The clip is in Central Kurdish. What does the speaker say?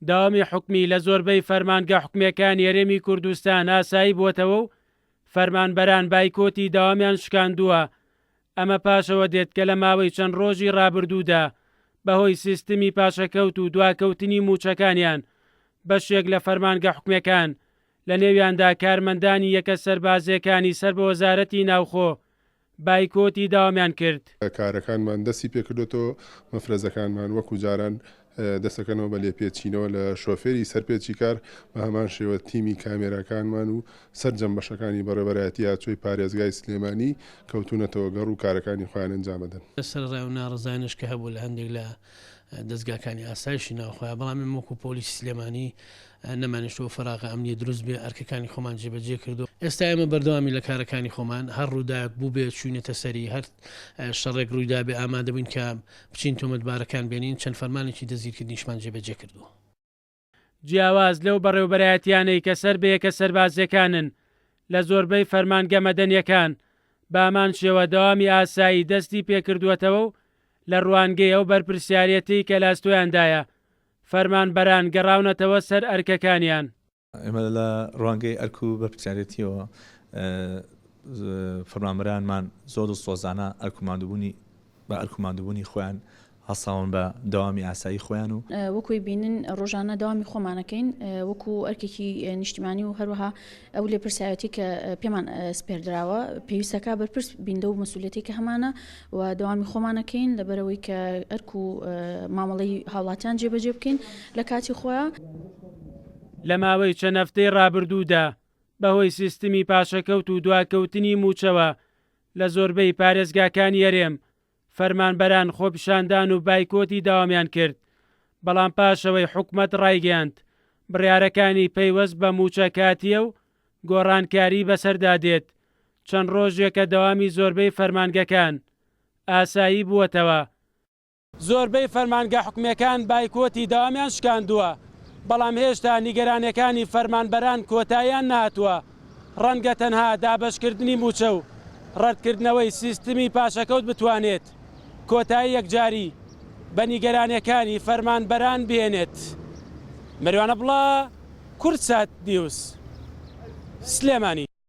دەوامی حکومی لە زۆربەی فەرمانگە حکومییەکانی هەرێمی کوردستان ئاسایی بووەتەوە و فەرمانبەران بایکۆتی دەوامیان شکاندووە، ئەمە پاشەوە دێت کە لە ماوەی چەند ڕۆژی ڕابردوودا بەهۆی سیستمی پاشەکەوت و دواکەوتنی مووچەکانیان بەشێک لە فەرمانگە حکومییەکان لەنێویاندا کارمەندانی یەکە سەربازییەکانی سەر بە وەزارەتی ناوخۆ بایکۆتی دەوامیان کرد. کارەکانمان دەستی پێکردۆتەوە، مەفرەزەکانمان وەکو جاران دەستەکەنەوە بە لێپێچینەوە لە شۆفێری سەرپێچیکار، بە هەمان شێوە تیمی کامێراکانمان و سەرجەم بەشەکانی بەڕێوەبەرایەتی هاتوچۆی پارێزگای سلێمانی کەوتوونەتەوە گەڕ و کارەکانی خۆیان ئەنجامەدەن. سەرەڕای ئەو ناڕەزایانەش کە هەبوو لە هەندێک لە دەزگاکانی ئاسایشی ناوخۆیە، بەڵام ئێمە وەکو پۆلیسی سلێمانی نەمانهێشتووە ئەو فەراغە ئەمنییە دروست بێ، ئەرکەکانی خۆمان جێبەجێ کردووە. ئێستا ئێمە بەردەوامین لە کارەکانی خۆمان، هەر ڕووداوێک بووبێ چووینەتە سەری، هەر شەڕێک ڕوویدابێ ئامادەبووین کە بچین تۆمەتبارەکان بێنین، چەند فەرمانێکی دەستگیرکردنیشمان جێبەجێ کردووە. جیاواز لەو بەڕێوبەرایەتیانەی کە سەر بە یەکە سەربازیەکانن، لە زۆربەی فەرمانگە مەدەنیەکان بەهەمان شێوە دەوامی ئاسایی دەستی پێکردووەتەوە و لە ڕوانگەی ئەو بەرپرسیارێتیەی کە لە ئەستۆیاندایە فەرمانبەران گەڕاونەتەوە سەر ئەرکەکانیان. ئێمە لە ڕوانگەی ئەرک و بەرپرسیارێتیەوە فەرمانبەرانمان زۆر دڵسۆزانە ئەرک و ماندووبوونی بە ئەرک و ماندووبوونی خۆیان هەڵساون بە دەوامی ئاسایی خۆیان و. وەکو بینن ڕۆژانە دەوامی خۆمانەکەین وەکو ئەرکێکی نیشتیمانی و هەروەها ئەو لێپرسایەتی کە پێمان سپێردراوە پێویستەکە بەرپرس بین لەو مەسوولێتی کە هەمانە و دەوامی خۆمانەکەین لەبەرەوەی کە ئەرک و مامەڵەی هاوڵاتیان جێبەجێ بکەین لە کاتی خۆیان. لە ماوەی چەند هەفتەی ڕابردوودا بەهۆی سیستمی پاشەکەوت و دواکەوتنی مووچەوە لە زۆربەی پارێزگاکانی هەرێم فەرمانبەران خۆپیشاندان و بایکۆتی دەوامیان کرد، بەڵام پاش ئەوەی حکومەت ڕایگەیاند بڕیارەکانی پەیوەست بە مووچە کاتییە و گۆڕانکاری بەسەردا دێت، چەند ڕۆژێکە دەوامی زۆربەی فەرمانگەکان ئاسایی بووەتەوە. زۆربەی فەرمانگە حکومییەکان بایکۆتی دەوامیان شکاندووە، بەڵام هێشتا نیگەرانییەکانی فەرمانبەران کۆتاییان نەهاتووە، ڕەنگە تەنها دابەشکردنی مووچە و ڕەتکردنەوەی سیستمی پاشەکەوت بتوانێت کۆتایی یەکجاری بە نیگەرانییەکانی فەرمانبەران بهێنێت. مەریوان عەبدوڵا، کوردسات نیوز، سلێمانی.